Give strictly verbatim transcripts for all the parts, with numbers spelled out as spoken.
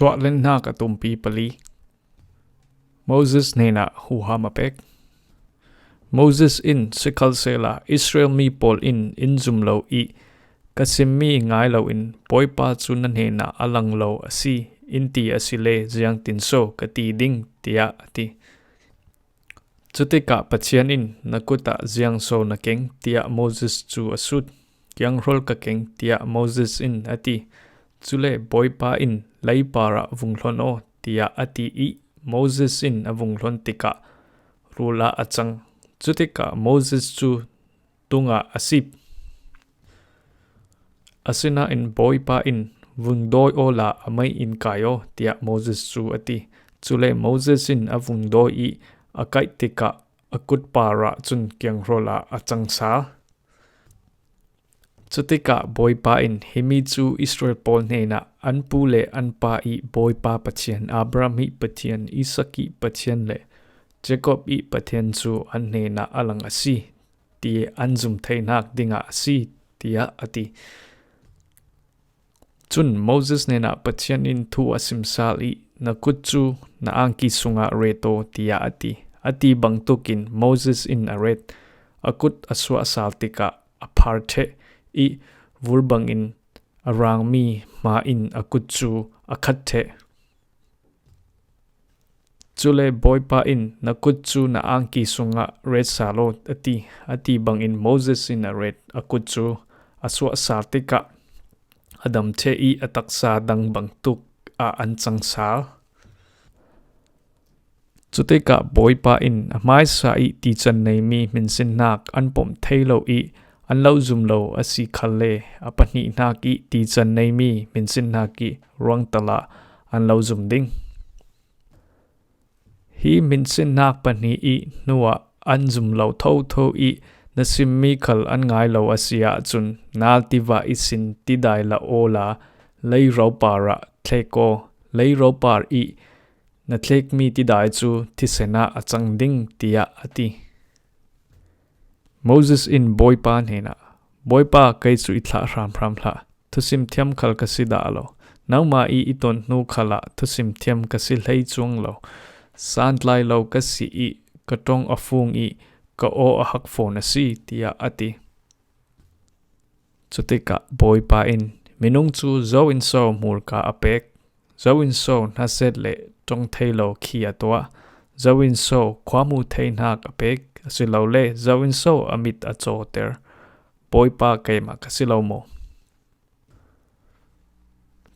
Suahlennak a tumpi pali. Moses hnenah huham a pek. Moses in, sikhalsehla Israel mi pawl in in zum lo ih, ka simmi ngai loin Bawipa cu na hnenah a lang lo a si, in ti asile ziangtinso ka ti ding, tiah a ti. Cutikah Pathian in, na kut ah ziangso na keng, tiah Moses cu a sut. Kianghrol ka keng, tiah Moses in a ti. Cule Bawipa in, lei parah vung hlon aw, tiah a ti ih, Moses in a vung hlon tikah rul ah a cang. Cutikah Moses cu tungah a sip. Asinain Bawipa in, vung dawi awla a mei in kai aw, tiah Moses cu a ti. Cule Moses in a vung dawi ih a kaih tikah a kut parah cun kianghrol ah a cang sal. Cutikah Bawipa in, himi cu Israel pawl hnenah an pu le an pa ih Bawipa Pathian, Abraham ih Pathian, Isak ih Pathian le Jacob ih Pathian cu an hnenah a lang a si, ti an zum theinak dingah a si, tiah a ti. Cun Moses hnenah Pathian in thu a sim sal ih, na kut cu na angki sungah ret aw, tiah a ti. A ti bangtukin Moses in a ret. A kut a suah sal tikah a phar ṭheh ih, vur bangin a rangmi hma in a kut cu a khat ṭheh. Cule Bawipa in, na kut cu na angki sungah ret sal aw, a ti. A ti bangin Moses in a ret, a kut cu a suah sal tikah a dam ṭheh ih a taksa dang bangtuk ah an cang sal. Cutikah Bawipa in, a hmaisa ih tican neimi hminsinnak an pomh thei lo ih an lo zum lo a si khalle, a pahnihnak ih tican neimi hminsinnak ih ruangtal ah an lo zum ding. Hi hminsinnak pahnih ih hnuah an zum lo thotho ih na simmi khal an ngai lo a si ahcun, nal tiva ihsin tidai la awla lei ropar ah thlek aw. Lei ropar ih na thlekmi tidai cu thisen ah a cang ding, tiah a ti. Moses in Bawipa hnenah, Bawipa, kei cu i thlah hramhram hlah. Thusim thiam khal ka si dah lo. Nangmah ih i ton hnu khalah thusim thiam ka si hlei cuang lo. Santlai lo ka si ih ka ṭong a fung ih ka aw a hak fawn a si, tiah a ti. Cutikah Bawipa in, minung cu zo in so hmurka a pek? Zo in so hnaset le ṭong thei lo khi a tuah? Zo in so khuamu theinak a pek? Asilole zo in so a mit a cawter? Bawipa keimah ka si lo maw?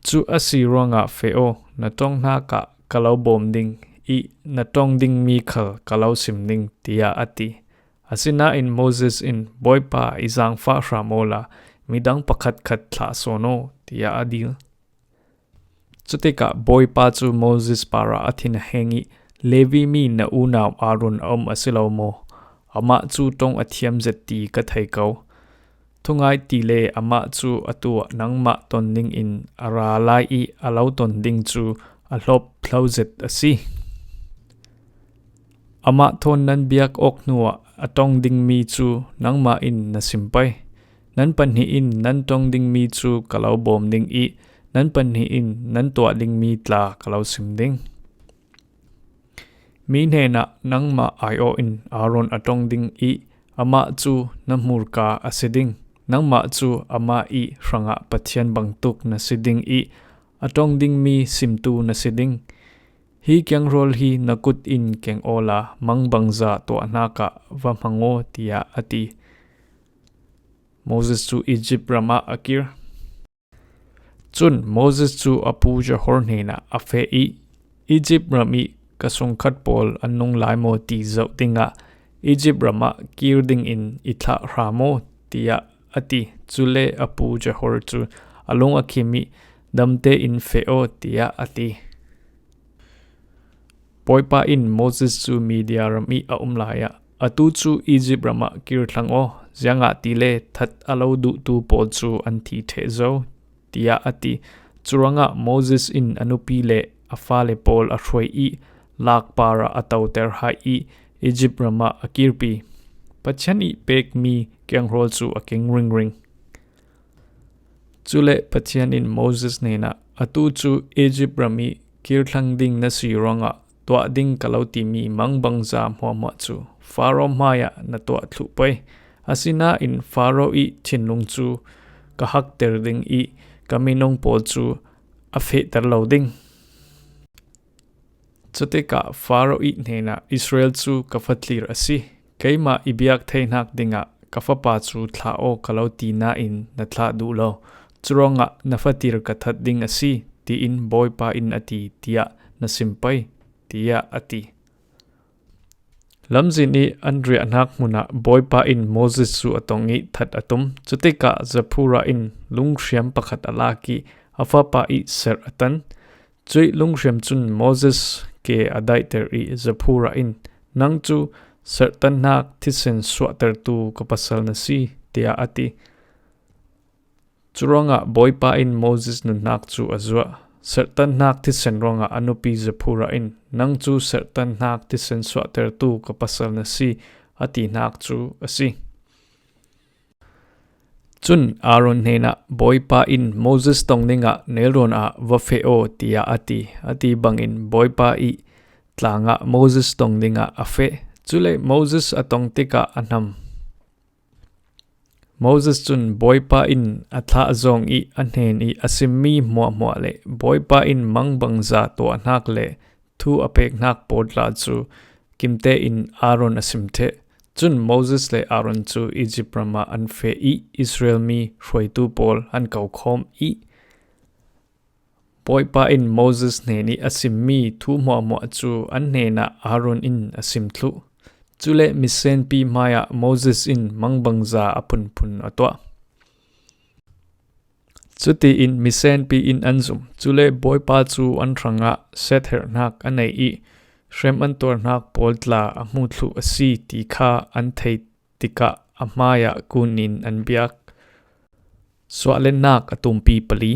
Cu a si ruangah feh aw, na ṭonghnak ah ka lo bawm ding ih na ṭong dingmi khal ka lo sim ding, tiah a ti. Asinain Moses in, Bawipa, i zaangfah hram awla midang pakhatkhat thlah sawn aw, tiah a dil. Cutikah Bawipa cu Moses parah a thin a heng ih, Levi mi na unau Aaron a um a si lo maw? Amah cu ṭong a thiam zet ti ka thei ko. Thungai ti le amah cu atu ah nangmah ton dingin a ra lai ih a lo ton ding cu a hlawp hlo zet a si. Amah thawn nan biak awk hnuah a ṭong dingmi cu nangmah in na sim pei. Nan pahnih in nan ṭong dingmi cu ka lo bawm ding ih nan pahnih in nan tuah dingmi tla ka lo sim ding. Mi hnenah nangmah aiawh in Aaron a ṭong ding ih amah cu na hmurka a si ding. Nangmah cu amah ih hrangah Pathian bangtuk na si ding ih a ṭong dingmi simtu na si ding. Hi kiangrual hi na kut in keng awla mangbangza tuahnak ah va hmang aw, tiah a ti. Moses cu Izipt ram ah a kir. Cun Moses cu a pu Jehor hnenah a feh ih, Izipt ram ih ka sungkhat pawl an nung lai maw ti zoh dingah Izipt ram ah kir dingin i thlah hram aw, tiah a ti. Cule a pu Jehor cu a lung a khim ih, dam tein feh aw, tiah a ti. Bawipa in Moses cu Midia ram ih a um lai ah, atu cu Izipt ram ah kir thlang aw, ziangahtile that a lo duhtu pawl cu an thi ṭheh zo, tiah a ti. Curuangah Moses in a nupi le a fale pawl a hruai ih lakpar ah a toter hai ih Izipt ram ah a kirpi. Pathian ih pekmi kiangrual cu a keng ringring. Cule Pathian in Moses hnenah, Atu cu Egypt ram ih kir thlang ding na si ruangah tuah ding ka lo timi mangbangza hmuahhmuah cu Faro hmaiah na tuah thluh pei. Asinain Faro ih thinlung cu ka hakter ding ih ka minung pawl cu a fehter lo ding. Cutikah Faro ih hnenah, Israel cu ka fatlir a si. Keimah i biak theinak dingah ka fapa cu thlah aw ka lo ti nain na thlah duh lo. Curuangah na fatir ka that ding a si, tiin Bawipa in a ti, tiah na sim pei, tiah a ti. Lamzin ih an riahnak hmunah Bawipa in Moses cu a tong ih that a tum. Cutikah Zipporah in lunghriam pakhat a lak ih a fapa ih serh a tan. Cuih lunghriam cun Moses ke a daihter ih Zipporah in, "Nang cu serhtannak thisen suahtertu ka pasal na si," tiah a ti. Curuangah Bawipa in Moses nunnak cu a zuah. Serhtannak thisen ruangah a nupi Zipporah in, "Nang cu serhtannak thisen suahtertu ka pasal na si," a tinak cu a si. Cun Aaron hnenah, "Bawipa in Moses tong dingah nelrawn ah va feh aw," tiah a ti. A ti bangin Bawipa ih tlangah Moses tong dingah a feh. Cule Moses a tong tikah a hnam. Moses cun Bawipa in a thlah zawng ih a hnen ih a simmi hmuahhmuah le Bawipa in mangbangza tuahnak le thu a peknak pawl tla cu kimte in Aaron a sim ṭheh. Cun Moses le Aaron cu Egypt ram ah an feh ih Israel mi hruaitu pawl an ko khawm ih Bawipa in Moses hnen ih a simmi thu hmuahhmuah cu an hnenah Aaron in a sim thluh. Cule misenpi hmaiah Moses in mangbangza a phunphun a tuah. Cutiin misenpi in an zumh. Cule Bawipa cu an hrangah siatherhnak a nei ih hrem an tuarhnak pawl tla a hmu thluh a si ti kha an thei tikah a hmaiah kun in an biak. Suahlennak a tumpi pali.